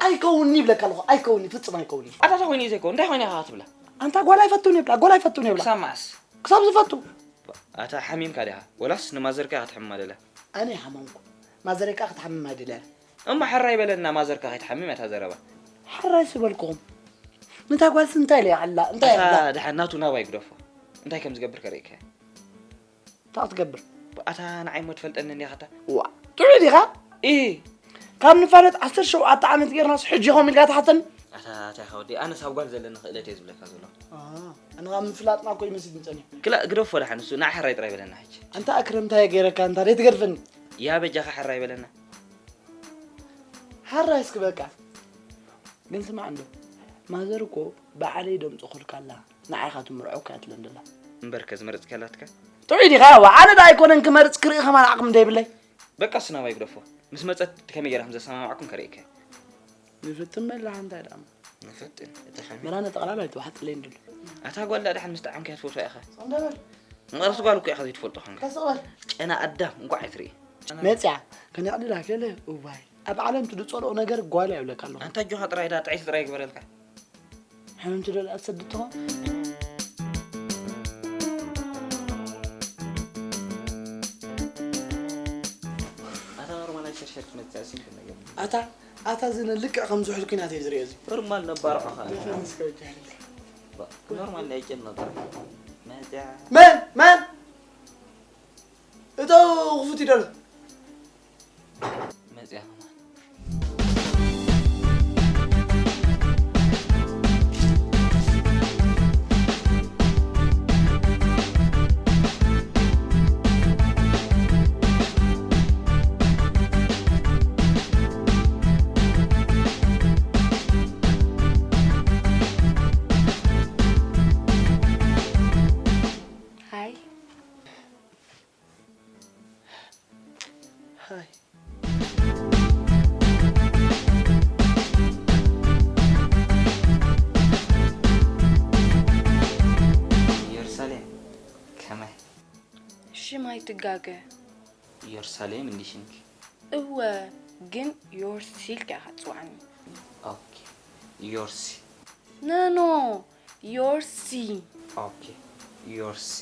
ኣይከውንኒ ይብለካ ኣለኹ፣ ኣይከውንኒ፣ ፍጹም ኣይከውንኒ። ኣታ እንታይ ኮይኑ እዩ ዘይከውን? እንታይ ኮይኑ ኢኻ ክትብላ? ኣንታ ጓል ኣይፈቱን ይብላ፣ ጓል ኣይፈቱን ይብላ። ክሳብ መዓስ? ክሳብ ዝፈቱ። ኣታ ሓሚምካ ዲኻ? ወላስ ንማዘርካ ክትሕምማ ደላ? ኣነ ይሓመምኩ። ማዘረይ ከኣ ክትሓምም ኣይደልያን። እሞ ሕራይ በለና፣ ማዘርካ ከይትሓምም እያ እታ ዘረባ። ሕራይ ዝበልኩኹም። ነታ ጓልሲ እንታይ ኢለ ይዓላ? እንታይ ኣታ ይዓላ? ደሓን ናቱ ናባይ ግደፎ። እንታይ ከም ዝገብር ከርእየካ እየ። እንታይ ክትገብር? ኣታ ንዓይ እሞ ትፈልጠኒ እንዲኻ ኣታ። ዋ፣ ጥዑይ ዲኻ? ኢ። ካብ ንፋለጥ ዓሰርተ ሸውዓተ ዓመት ጌርናስ ሕጂ ኸም ኢልካ ትሓተኒ? ኣታ፣ ኣታ ኢኻ ወዲ፣ ኣነስ ኣብ ጓል ዘለኒ ክእለት እየ ዝብለካ ዘለኹ። ኣ፣ ኣነ ካብ ምፍላጥና እኮ ይመስል ጸኒሑ። ክላእ ግደፎ ደሓን፣ ንሱ ንዓይ ሕራይ ጥራይ በለና ሕጂ። ኣንታ ኣክረም እንታይ ገይረካ፣ እንታ ደይ ትገድፈኒ? ያ በጃኻ ሕራይ በለና። ሓራይ እስኪ በቃ። ግን ስማዕ እንዶ፣ ማዘር እኮ ባዕለይ ደምጽኹልካ ኣላ። ንዓኻ ትምርዖ እኮ እያ ትብለን ዘላ። እምበርከ ዝመረጽካላትካ? ጥዑይ ዲኻ? ዋ፣ ኣነ ደኣ ኣይኮነን ክመርጽ ክርኢ ከማን ዓቕሚ ደይብለይ። በቃ እሱ ናባይ ግደፎ። ምስ መጸት ከመይ ገይረ ከም ዘሰማማዕኩም ከርእየካ እየ። ንፍትን መላሓ እንታይ ደኣ? ንፍትን፣ እቲ ከመይ? መላነ ጠቕላላ ኣይትወሓጥለይ እንድሉ። ኣታ ጓል ደኣ ደሓን ምስ ጠዓምካያ ትፈትዋ ኢኻ። ጸንደበል። ንቐርሲ ጓል እኮ ኢኻ ዘይትፈልጦ ኾንካ። ቀስ በል። ጨና ኣዳም እንኳዕ ኣይትርኢ። መጽያ፣ ከነዕልላ ከለ፣ እዋይ። ኣብ ዓለም ትድጸልኦ ነገር ጓል ኣይብለካ ኣለኹ። ኣንታ ኣጆኻ ጥራይ ዳ ጥዕይቲ ጥራይ ይግበረልካ። ሕምምቲ ዶ ደኣ ትሰድድ ትኾን? ኣታ ኖርማል ኣይሸርሸር ክትመጽእ ሲምፕል ነገር። ኣታ፣ ኣታ ዝነ ልክዕ ከም ዝሑል ኲናት እየ ዝርእዮ እዚ። ኖርማል ነባር ሑኻ። ደፈን እስከ ወጃህልልካ። ባ-፣ ኖርማል ናይ ጨነቐ። መጽያ። መን? መን? እቶ ክፉት ይደሎ። መጽያ ከማን። ሃይ። ሃይ። ኢየሩሳሌም፣ ከመይ? ሽም ኣይትጋገ። ኢየሩሳሌም እንዲ ሽምኪ። እወ፣ ግን ዮርሲ ኢልካ ኢኻ ትጽውዓኒ። ኦኬ፣ ዮርሲ። ኖ፣ ኖ፣ ዮርሲ። ኦኬ፣ ዮርሲ።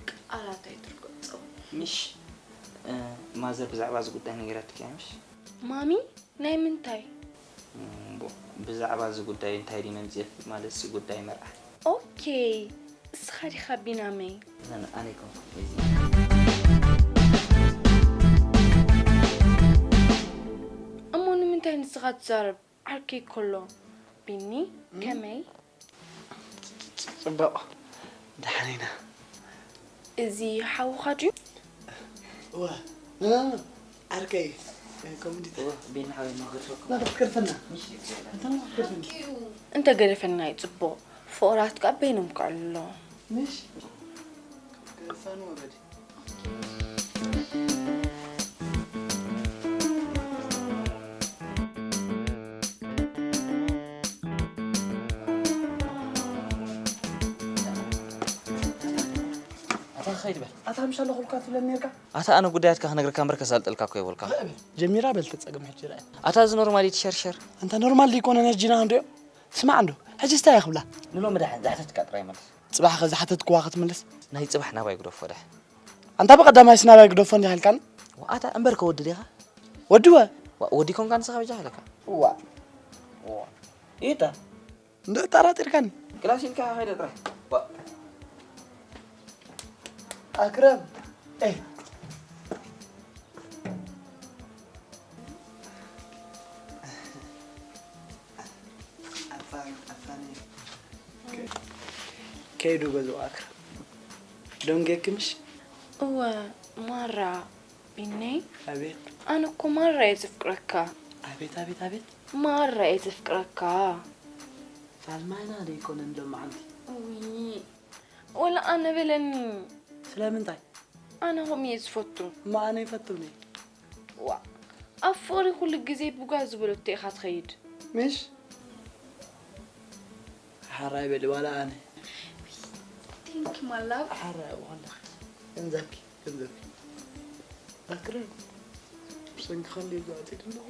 ቃላት ኣይትርገጾ። ምሽ፣ እ፣ ማዘር ብዛዕባ እዚ ጉዳይ ነጊራትኪ እያ ምሽ? ማሚ፣ ናይ ምንታይ? እምቦ፣ ብዛዕባ እዚ ጉዳይ እንታይ ድዩ መምጽኤ? ማለት እዚ ጉዳይ መርዓ። ኦኬ፣ እስኻ ዲኻ ቢናመይ? ነ-፣ ነ-፣ ኣነ ኣይኮንኩን፣ እዚ። እሞ ንምንታይ ንስኻ ትዛረብ? ዓርከይ ከሎ። ቢኒ፣ እም? ከመይ? ጽ-፣ ጽ-፣ ጽ-፣ ጽቡቕ። ደሓን ኢና። እዚ ሓውኻ ድዩ? እወ። እ፣ ዓርከይ፣ እ፣ ከምኡ እንዲታ። እወ፣ ቢኒ ሓወይ፣ ማ ገድፈኩም? ና፣ ክትገድፈና። ምሽ ይገድፈና። እንተ ማ ክትገድፈና። እንተ ገደፈና እዩ ጽቡቕ። ፍቑራት ከኣ በይኖም ከዕልሎ። ምሽ? ገድፋኑ ወረዲ። ኣታ ኸይድ በል። ኣታ ምሽ ኣለኹልካ ትብለኒ ነርካ? ኣታ ኣነ ጉዳያትካ ክነግረካ እምበር ከሳልጠልካ እኮ የብልካ። ጀሚራ በል ተጸገም ሕጂ ርኣያ። ኣታ እዚ ኖርማል እዩ ትሸርሸር። ኣንታ ኖርማል ዘይኮነ ነርጂና እንድዮ። ስማዕ እንዶ፣ ሕጂ እንታይ እያ ክብላ? ንሎሚ ደሓን ዛሕተትካ ጥራይ መልስ። ጽባሕ ከ ዝሓተትክዋ ክትምልስ? ናይ ጽባሕ ናባይ ግደፎ ደሓን። ኣንታ ብቐዳማይስ ናባይ ግደፎ እንዲኻ ኢልካኒ? ዋኣታ እምበርከ ወዲ ዲኻ? ወዲ ወ? ዋ፣ ወዲ ኮንካ ንስኻ በጃ ኢለካ። ዋ። ዋ። ኢታ። እንዶ ጠራጢርካኒ? ክላስ ኢልካ ኸይደ ጥራይ። ዋ። ኣክረም። ኤይ። ኣፋን-፣ ኣፋን-፣ ከይዱ ገዝኡ ኣክረም። ደንጌኪ ምሽ? እወ፣ ማራ፣ ቢነይ። ኣቤት። ኣነ እኮ ማራ እየ ዘፍቅረካ። ኣቤት፣ ኣቤት፣ ኣቤት። ማራ እየ ዘፍቅረካ። ፋልማይና ደይኮነን ሎማዓንቲ። እውይ፣ ወላ ኣነ በለኒ። ስለምንታይ? ኣነ ከምኡ እየ ዝፈቱ። እሞ ኣነ ይፈትውኒ። ዋ፣ ኣብ ፍቕሪ ኩሉ ግዜ ብጓ ዝበለቶ ኢኻ ትኸይድ። ምሽ? ሓራይ በሊ ዋላ ኣነ። ቲንክ ማላብ። ሓራይ ኣብኡ ከለኺ። ገንዘብኪ፣ ገንዘብኪ። ኣክረም፣ ብሰንኪ ከንደይ ዝኣትዩ ዘለኹ።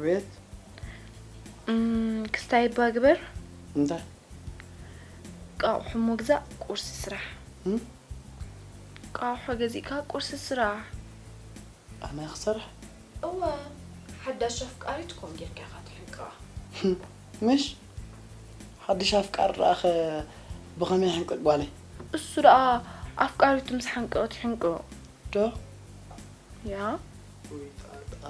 ቤት እም፣ ክስታይ እባ ግበር። እንታይ ቃቑሑ ምግዛእ፣ ቁርሲ ስራሕ። እም? ቃቑሑ ገዚእካ ቁርሲ ስራሕ። ኣነ ክሰርሕ እወ፣ ሓዳሽ ኣፍቃሪት ኮም ጌርካ ኢኻ ትሕንቅቓ። ምሽ ሓድሽ ኣፍቃሪ ረኣኸ ብኸመይ ሕንቅቅ ጓለይ እሱ ደኣ ኣፍቃሪቱ ምስ ሓንቀቐት ይሕንቅቕ። ዶ ያ ወይ ጣጣ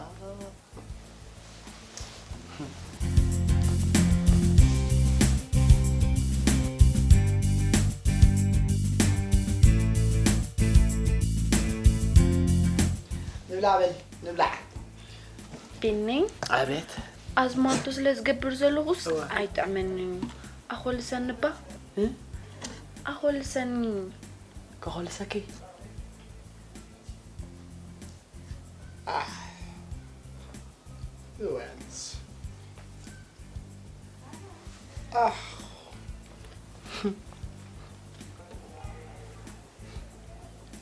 ንብላዕ በል ንብላዕ ቢኒ፣ ኣቤት ኣዝማልቶ ስለ ዝገብር ዘለኹስ እወ። ኣይጥዕመንን እዩ። ኣኾልሰኒ እባ። እ? ኣኾልሰኒ። ከኾልሰኪ ወንስ ኣህ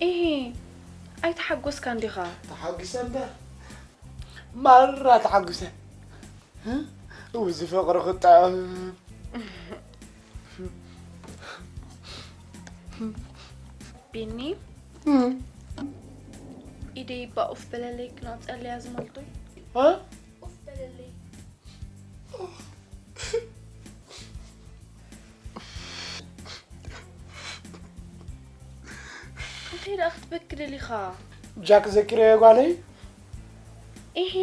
ኢሂ፣ ኣይተሓጎስካን ዲኻ? ተሓጒሰ እምበር ማራ ተሓጒሰ። እዚ ፍቕሪ ክጥዕም። ቢኒ፣ ኢደይ እባ ኡፍ በለለይ ክነቕጸለያ ዝመልቶ። እ? ኡፍ በለለይ። እንታይ ደኣ ክትበኪ ደሊኻ? ጃክ ዘኪረዮ ጓለይ ኢሂ፣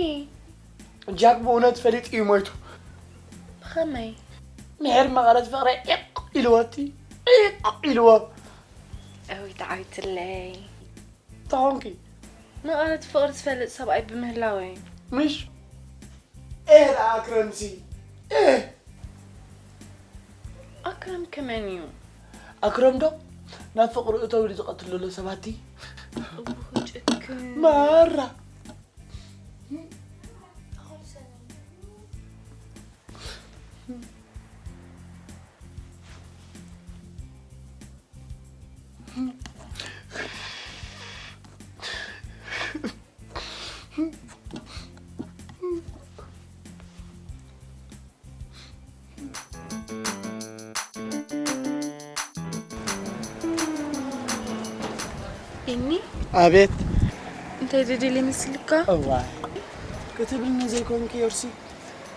ጃክ ብእውነት ፈሊጡ እዩ ሞይቱ። ብኸመይ? ምሕር መቐረት ፍቕረይ ዒቕ ኢልዎ እቲ ዒቕ ኢልዎ። እውይ ተዓዊትለይ። ተኾንኪ መቐረት ፍቕሪ ዝፈልጥ ሰብኣይ ብምህላወይ። ምሽ ኤህ ደኣ ኣክረምሲ ኤህ ኣክረም ከመን እዩ? ኣክረም ዶ ናብ ፍቕሪ እተው ኢሉ ዝቐትል ዘሎ ሰባቲ እውህ ጭክን። ማራ ቢኒ፣ ኣቤት እንታይ ደደሊ ይመስልካ? እዋ ክትብልኒ ዘይኮንኪ ዮርሲ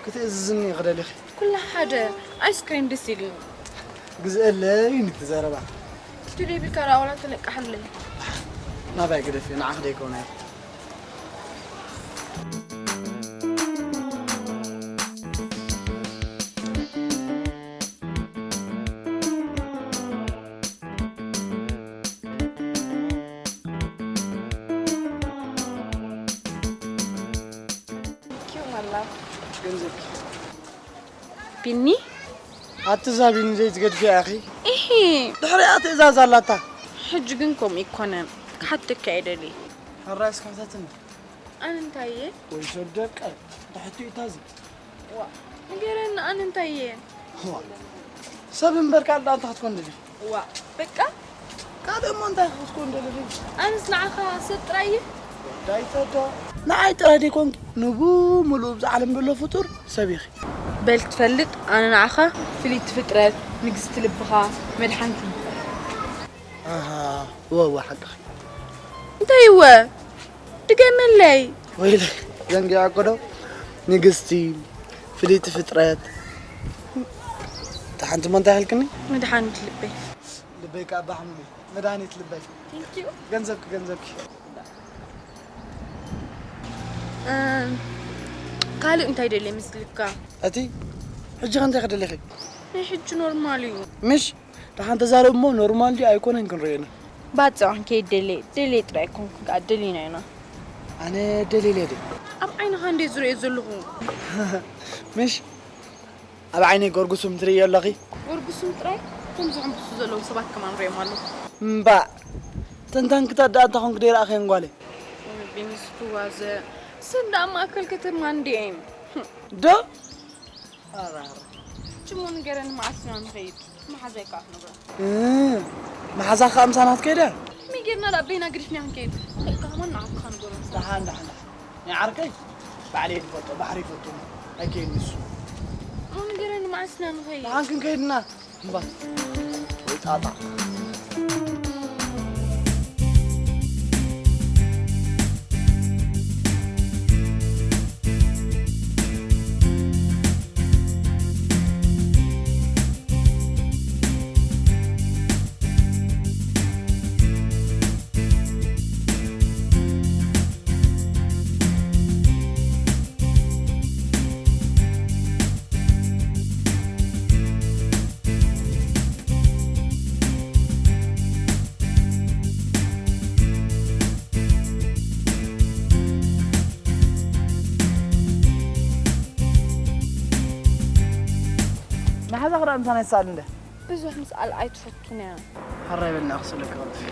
ክትእዝዝኒ ክደሊኺ ኩላ ሓደ። ኣይስክሬም ደስ ኢሉኒ። ግዝአለይ ንትዘረባ ስቱዲዮ ቢልካ ደኣ ዋላ ተለቃሓለይ። ናባይ ግደፊ ንዓኽ ደይኮነ Thank you my love. ገንዘብ ቢኒ ኣቲ ዛቢኒ ዘይትገድፊ ኣኺ ኢሂ ድሕሪኣ ትእዛዝ ኣላታ ሕጂ ግን ከምኡ ይኮነን። ክሓተካ እየ ደሊ። ሕራይ ስካሕተትኒ ኣነ እንታይ እየ? ወይ ሰብ ደቀ ድሕቱ እዩ ታዚ ዋ ንገረኒ ኣነ እንታይ እየ? ዋ ሰብ እምበር ካልእ እንታይ ክትኮን ደሊኺ ዋ በቃ ካልእ እሞ እንታይ ክትኮን ደሊኺ ኣነስ ንዓኻ ሰብ ጥራይ እየ። ዳይተዶ ንዓይ ጥራይ ደይኮንኪ ንብምሉእ ብዛ ዓለም ዘሎ ፍጡር ሰብ ኢኺ በል ክትፈልጥ ኣነ ንዓኻ ፍልይቲ ፍጥረት ንግስቲ ልብኻ መድሓንቲ ኣሃ ወወ ሓቅኺ እንታይ እወ ድገመለይ ወይለ ዘንጊዐ እኮ ዶ ንግስቲ ፍልይቲ ፍጥረት እታ ሓንቲ እሞ እንታይ ኢልክኒ መድሓኒት ልበይ ልበይ ከኣ ባሕሙም እዩ መድሃኒት ልበይ Thank you ገንዘብኪ ገንዘብኪ እም፣ ካልእ እንታይ ደልየ ምስልካ እቲ ሕጂ ከ እንታይ ክደለኺ ናይ ሕጂ ኖርማል እዩ ምሽ ደሓን ተዛረብ እሞ ኖርማል ድዩ ኣይኮነን ክንርእየና ባጽዕ ክንከይድ ደልየ ደልየ ጥራይ ኮንኩ ከኣ ደሊና ኢና ኣነ ደሊለ ድየ ኣብ ዓይንኻ እንደ ዝርእዮ ዘለኹ ምሽ ኣብ ዓይነይ ጎርጉሱም ትርእዮ ኣለኺ ጎርጉሱም ጥራይ እቶም ዝዕምብሱ ዘለዉ ሰባት ከማን ርእዮም ኣለኹ እምባእ ተንታንክታት ደኣ እንታ ኾንክ ደይረኣኽየን ጓለይ ቢኒ ስትዋዘ ሰብ ደኣ ማእከል ከተማ እንድየን ዶ ጭሞ ንገረኒ መዓስ ኢና ንኸይድ መሓዛይ ከዓ ክነግሮ እ፣ መሓዛ ከዓ ምሳና ትከይደ ከመይ ጌርና ደኣ በይና ገዲፍና ክንከይድ ደቂ ከማን ንዓኹ ንገሮም ደሓን ደሓን ደሓን ናይ ዓርከይ ባዕለይ ዝፈልጦ ባሕሪ ይፈቱ ኣይከይድ ንሱ። ኣሁን ገረን ማዕስና ንኸይ ንሓን ክንከይድና እምባ ወይ ጣጣ። መሓዛ ክዳን ምሳና ይሰኣል እንደ ብዙሕ ምስኣል ኣይትፈቱን እያ። ሓራይ በልና ክስእለካ ቅልጥፍ።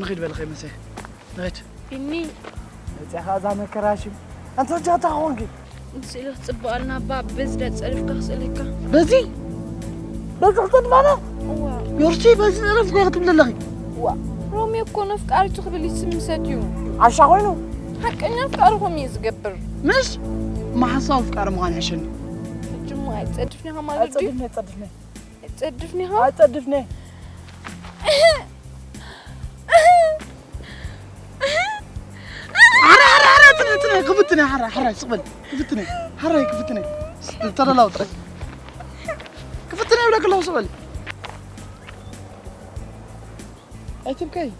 ንኺድ በለ ከይመሰ ንኺድ። ቢኒ መፅያ ከኣ እዛ መከራሽም ኣንተ ወጃታ ኾንኪ ስእሊ ክትፅብቐልና እባ በዚ ዳ ፀሪፍካ ክስእለካ በዚ በዚ ክተድፋና እዋ ዮርሲ በዚ ፀረፍኩ ክትብል ኣለኺ ዋ ሮሚ እኮ ነፍቃሪቱ ክብል ይስምሰት እዩ ዓሻ ኮይኑ ሓቀኛ ፍቃሪ ኮም እዩ ዝገብር ምስ መሓሳዊ ፍቃሪ ምዃን ሕሸኒ ሕጅሞ ኣይፀድፍኒ ከማለት ድዩ ኣይፀድፍኒ ኣይፀድፍኒ ኣይፀድፍኒ ኸ ኣይፀድፍኒ ሓራ ሓራ ሓራ ጥነ ጥነ ክፍትነ ሓራ ሓራ ስቕበል ክፍትነ ሓራ ክፍትነ ተደላው ጥረ ክፍትነ ይብለክ ኣለኹ ስቕበል ኣይትብከይ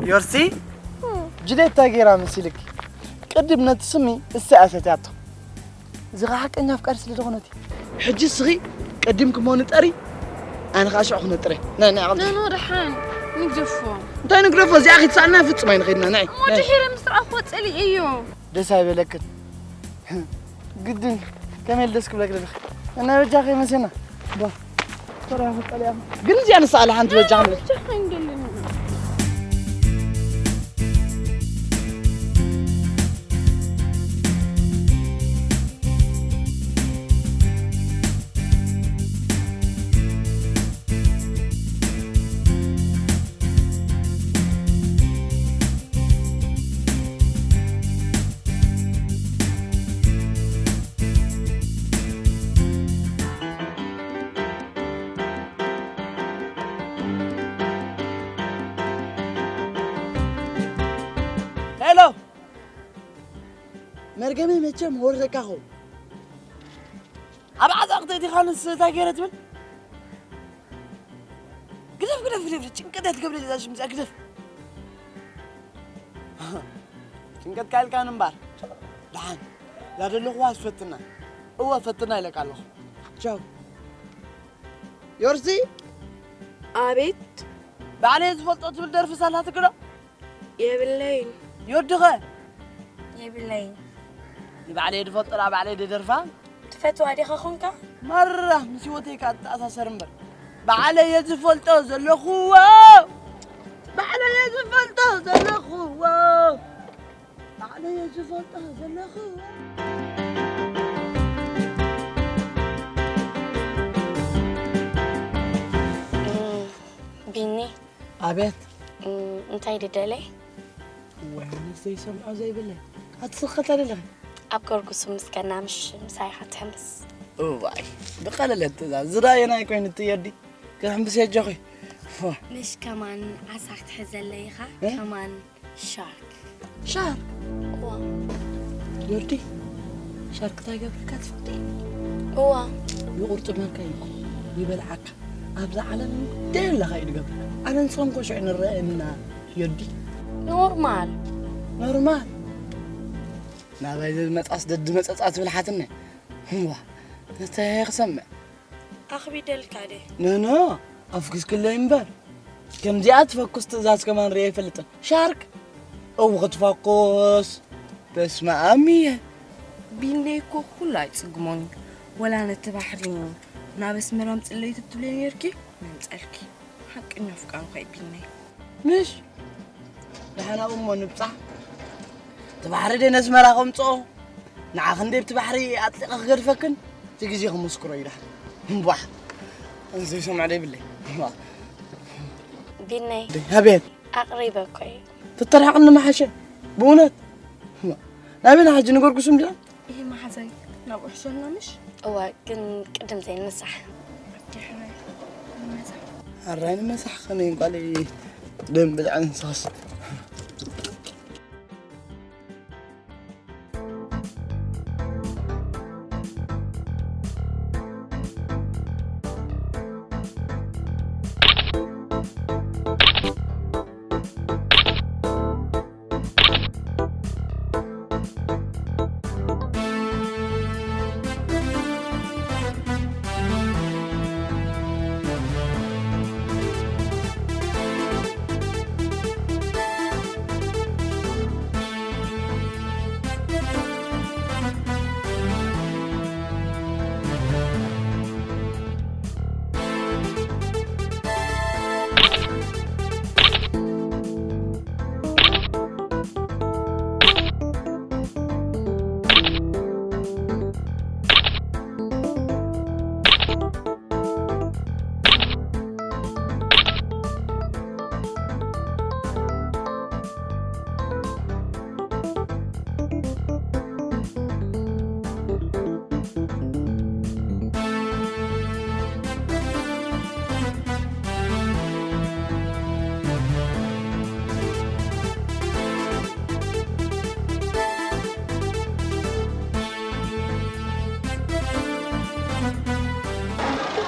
ዮርሲ ጅሌት እንታይ ገይራ መሲልክ ቅድም ነቲ ስሚ እሳ ኣሰትያቶ እዚ ከዓ ሓቀኛ ኣፍቃሪ ስለ ዝኾነት እዩ ሕጂ ስኺ ቀዲምክሞ ንጠሪ ኣነ ከዓ ሽዑ ክነጥረ ናይ ናይ ዓቕልቲ ኖኖ ደሓን ንግደፎ እንታይ ንግደፎ እዚኣ ኺትሳእና ፍጹም ኣይንኸድና ናይ እሞ ድሒረ ምስ ረኣኽዎ ጸሊኤዮ ደስ ኣይበለክን ግድን ከመይ ኢለ ደስ ክብለክ ደለኺ እና በጃ ከይመሴና ባ ተራ ፈቀል ያም ግን እዚኣ ንስኣላ ሓንቲ በጃ ክንብል ጃ ከይንደልን ሄሎ መርገመይ መቸም ወርደካ ኸው ኣብ ዓዛቕ ተእቲኻንስ እንታይ ገይረ ትብል ግደፍ ግደፍ ግደፍ ጭንቀት እያ ትገብረ እዛ ሽምዚኣ ግደፍ ጭንቀት ካይልካን እምባር ደሓን ላደለኹዋ ዝፈትና እወ ፈትና ኢለካ ኣለኹ ቻው ዮርሲ ኣቤት ባዕለየ ዝፈልጦ ትብል ደርፊ ሳላትክዶ የብለይን ይወድኸ የብለይን ንባዕለየ ዝፈልጦ ዳ ባዕለየ ደደርፋ ትፈትዋ ዲኻ ኾንካ ማራ ምስ ህይወተይ ከዓ ትተኣሳሰር እምበር ባዕለየ ዝፈልጦ ዘለኹዎ ባዕለየ ዝፈልጦ ዘለኹዎ ባዕለየ ዝፈልጦ ዘለኹዎ ቢኒ ኣቤት እንታይ ድደለይ ወይንስ ዘይሰምዖ ዘይብለይ ኣትስኸታ ደለኺ ኣብ ከርጉሱ ምስ ከናምሽ ምሳይ ኢኻ ትሕምብስ እዋይ ብቐለለ ትእዛዝ ዝዳየናይ ኮይኑ ትየዲ ክሕምብስ የጆኺ ምሽ ከማን ዓሳ ክትሕዘለይ ኢኻ እ? ከማን ሻርክ ሻርክ እዋ ዮርዲ ሻርክ እንታይ ገብረካ ትፍቅዲ እዋ ይቁርጥመካ እዩ ይበልዓካ ኣብዛ ዓለም ደለኻ እዩ ዝገብረካ ኣነ ንስኹም ኮሽዑ ንረአ እና ዮርዲ ኖርማል ኖርማል ናባይ ዝመፃስ ደዲ መፀፃ ትብል ሓትነ እዋ፣ እንታይ ክሰምዕ? ኣኽቢደልካ ደ? ኖኖ፣ ኣፍኪስክለይ እምበር። ከምዚኣ ትፈኩስ ትእዛዝ ከማን ርእየ ኣይፈልጥን። ሻርክ! እው ክትፈኩስ። በስመ ኣብ እየ። ቢንደይ እኮ ኩሉ ኣይጽግሞን እዩ። ወላ ነቲ ባሕሪ ናብ ኣስመራ ምጽለይ ትብለይ ነርኪ፣ መምጸልኪ። ሓቀኛ ፍቃር እኮ እዩ ቢንደይ። ምሽ? ደሓን ኣብኡ እሞ ንብጻሕ። እቲ ባሕሪ ደይ ነስመራ ከምጽኦ? ንዓኺ እንደ ብቲ ባሕሪ ኣጥሊቐ ክገድፈክን? እቲ ግዜ ክምስክሮ እዩ ደሓን። እምቧሕ። ዘይሰምዖ ደይብለይ። ቢነይ፣ ደይ፣ ኣቤት። ኣቕሪበ እኮ እዩ። ተተርሓቕኒ መሓሸ። ብእውነት። ናበይና ሕጂ ንገርጉስ እንዲና? ይሄ መሓዛይ ናብኡ ሕሸና ምሽ? እዋ፣ ግን ቅድም ዘይንመሳሕ። ድሕረይ ንመሳሕ። ኣራይ ንመሳሕ ከመይ እንቋል ደም ብልዐን ሰኸስ።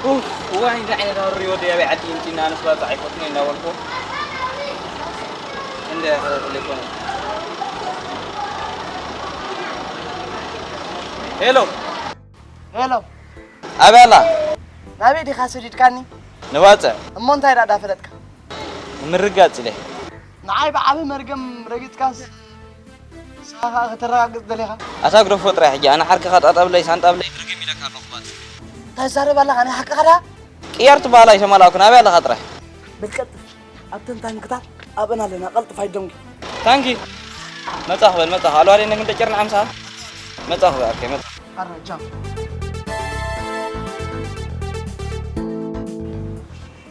ኡፍ፣ እዋይ፣ እንታይ ዓይነት ሃሩር እዩ ወደይ፣ ኣበይ ዓዲ ይምፅና፣ ኣነስ ባፅዕ ኣይፈቱን እየ እናበልኩ። እንደ ቴሌፎን። ሄሎ። ሄሎ። ኣበይ ኣላ? ናበይ ዲኻ ሰዲድካኒ? ንባፅዕ። እሞ እንታይ ደኣ ዳፈለጥካ? ንምርጋፅ ኢለ። ንዓይ ብዓቢ መርገም ረጊፅካስ ንስኻ ኸኣ ከተረጋግጽ ደሊኻ? ኣታ ግደፎ ጥራይ ሕጂ፣ ኣነ ዓርክኻ ጣጣ ብለይ ሳንጣ ብለይ ርግም ኢለካ ኣለኹ ባጽዕ። እንታይ ትዛረብ ኣለኻ? ናይ ሓቅኻ ድኣ? ቅያር ትበሃል ኣይሰማልኣኩን፣ ኣበይ ኣለኻ ጥራይ? በል ቀልጥፍ፣ ኣብተን ታንክታት ኣብአን ኣለና፣ ቀልጥፍ ኣይደንጉ። ታንኪ? መጻኹ በል መጻኹ፣ ኣልዋሌ ነግን ተጨርና ሓምሳ። መጻኹ በል ኣርከይ፣ መጻኹ። ኣረ ጃም።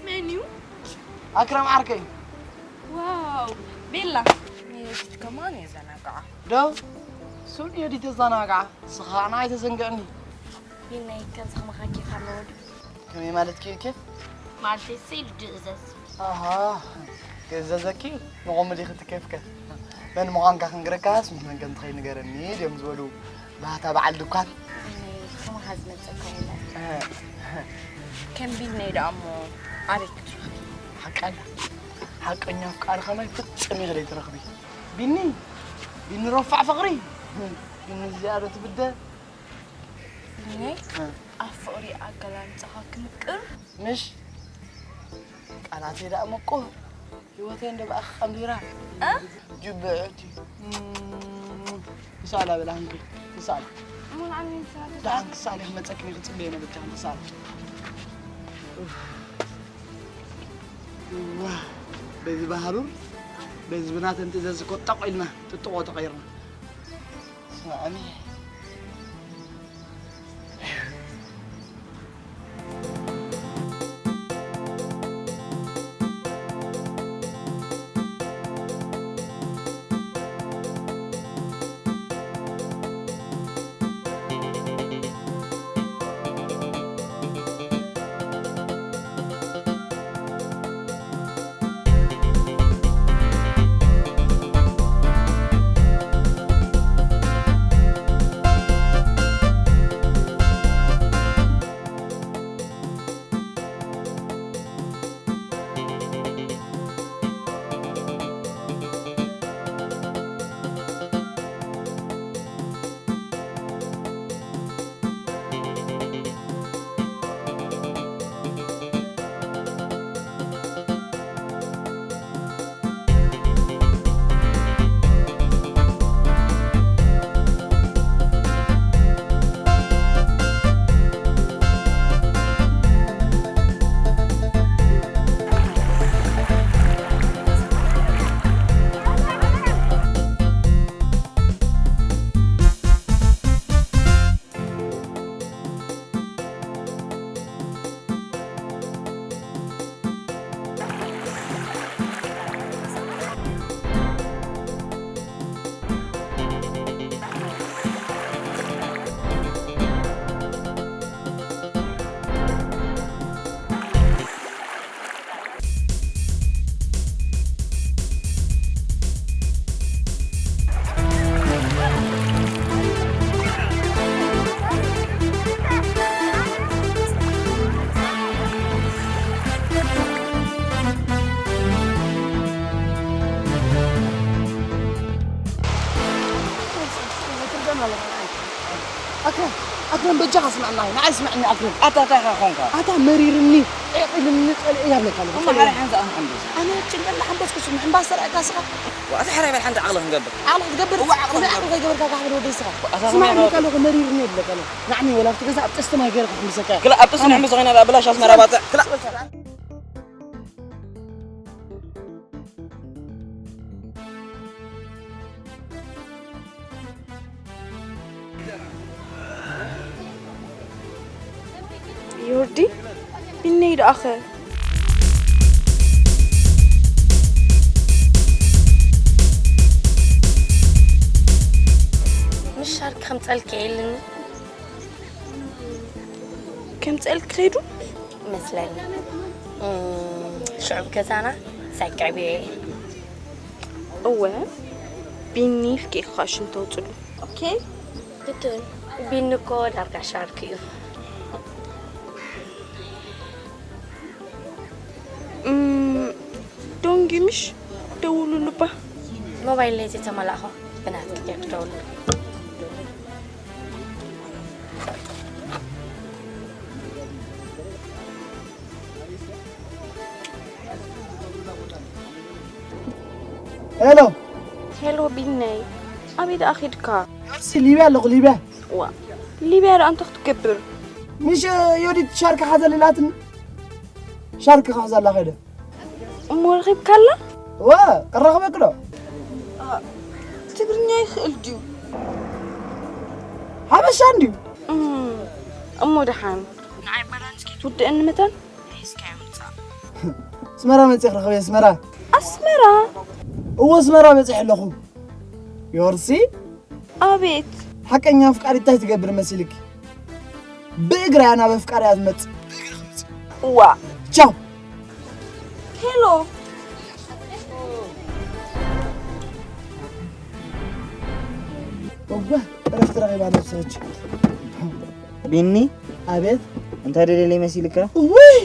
መን እዩ? ኣክረም ዓርከይ። ዋው፣ ቤላ። ንዮዲት ከማን የዘናግዓ። ዶ? ሱን ዮዲት የዘናግዓ። ንስኻ ንዓይ ተዘንግዕኒ። ቢነይ፣ ከምዚ ከማኻ ኬፍ ኣለዎ ድዩ? ከመይ ማለት ኬፍ ኬፍ? ማለተይ፣ ስኢል ድእዘዝ። ኣሃ፣ ክእዘዘኪ? ንቐሙ ዲኺ እቲ ኬፍ ከ? መን ምዃንካ ክንግረካስ ምስ መን ከም ትኸይድ ንገረኒ ድዮም ዝበሉ? ባህታ በዓል ድኳን። ቢኒ፣ ከማኻ ዝመጸካ የለን። እ። ከም ቢኒ ደኣ እሞ ኣበይ ክትረኽቢ? ሓቃ ኣላ። ሓቀኛ ኣፍቃሪ ከማይ ፍጹም ኢኺ ዘይትረኽቢ። ቢኒ፣ ቢኒ ረፋዕ ፍቕሪ። ቢኒ እዚኣ ዶ ትብደ? ቢኒ፣ እ። ኣብ ፍቕሪ ኣገላልጻኻ ክምቅር። ምሽ? ቃላተይ ደኣ ምቁር። ህይወተይ እንደ ብኣኺ ቀንቢራ። እ? ጅብዕቲ። እም፣ ትሳላ በላ ሃንቂ፣ ትሳላ። እሞ ንዓኒ ንስኻ ትሳላ። ደሓን ትሳሊ ክመጸኪ ክጽበየ ነበርኪ፣ ትሳላ። ኡፍ። እዋ፣ በዚ ባህሩር፣ በዚ ብናተን ትእዛዝ እኮ ጠቕ ኢልና፣ ጥጥቖ ተቐይርና። ስማዕኒ። ኣክረም በጃኻ ስምዐና፣ ንዓይ ስምዐኒ ኣክረም። ኣታ እንታይ ኢኻ ኾንካ? ኣታ መሪርኒ፣ ዒቕ ኢልኒ፣ ጸልኤ እያ ብለካ ኣለኹ። እሞ ሓደ ሓንሳእ ኣምሓምበስ። ኣነ ጭንቀት እናሓንበስኩ ስምዕ፣ እምባ ዝሰርዐካ ንስኻ። ዋ፣ ኣታ ሕራይ በል ሓንቲ ዓቕሊ ክንገብር። ዓቕሊ ክትገብር? እዋ፣ ዓቕሊ ክንገብር። ዓቕሊ ከይገበርካ ጋሕ በል ወደይ ንስኻ። ኣታ ስምዕ፣ ከመይ ብለካ ኣለኹ፣ መሪርኒ እየ ብለካ ኣለኹ። ንዓኒ ወላ ኣብቲ ገዛ ኣብ ጥስቲ ማይ ገይረ ክሕምሰካ እየ። ክላ ኣብ ጥስቲ ኣነ ንሕምሶ ኮይና ብላሽ ኣስመራ ባጽዕ። ክላ ዮርዲ፣ ቢነይ ደኣኸ? ምሻር ከምጸልክ የለን። ከምጸልክ ኸይዱ? ይመስለኒ። እም፣ ሽዑብ ገዛና ሳይ ክዕብዮ እየ። እወ፣ ቢኒ ኢልኪ ኢኻ ሽም ተውጽሉ። ኦኬ። ግድን። ቢኒ እኮ ዳርጋ ሻርክ እዩ። እም፣ ዶንጊ ምሽ ደውሉሉ እባ። ሞባይል ለይቲ ተመላእኹ ብናትኪ ክደውሉ። ሄሎ። ሄሎ ቢነይ፣ ኣበይ ደኣ ኺድካ? ዮርሲ፣ ሊብያ ኣለኹ፣ ሊብያ። ዋ፣ ሊብያ ደኣ እንታይ ክትገብር? ምሽ ዮዲት ሻርክ ሓዘ ልላትኒ። ሻርክ ክሕዘላ ኸይደ። እሞ ረኺብካላ? ዋ፣ ክራኸበኪ ዶ? ኣ፣ ትግርኛ ይኽእል ድዩ? ሓበሻ እንድዩ። እም፣ እሞ ደሓን። ንዓይ ባላንስ ክትውድእኒ መታን ሒዝካዮ ምጻእ። ኣስመራ መጺእ ክረኽበ፣ ኣስመራ። ኣስመራ? እወ፣ ኣስመራ በጺሐ ኣለኹ። ዮርሲ? ኣቤት። ሓቀኛ ኣፍቃሪት እንታይ ትገብር መሲልኪ? ብእግራ እያ ናብ ኣፍቃሪኣ ትመጽእ። እዋ። ቻው። ሄሎ። እወ፣ ዕረፍቲ ረኺባ ነብሰች። ቢኒ፣ ኣቤት። እንታይ ደለለ መሲልካ? ውይ፣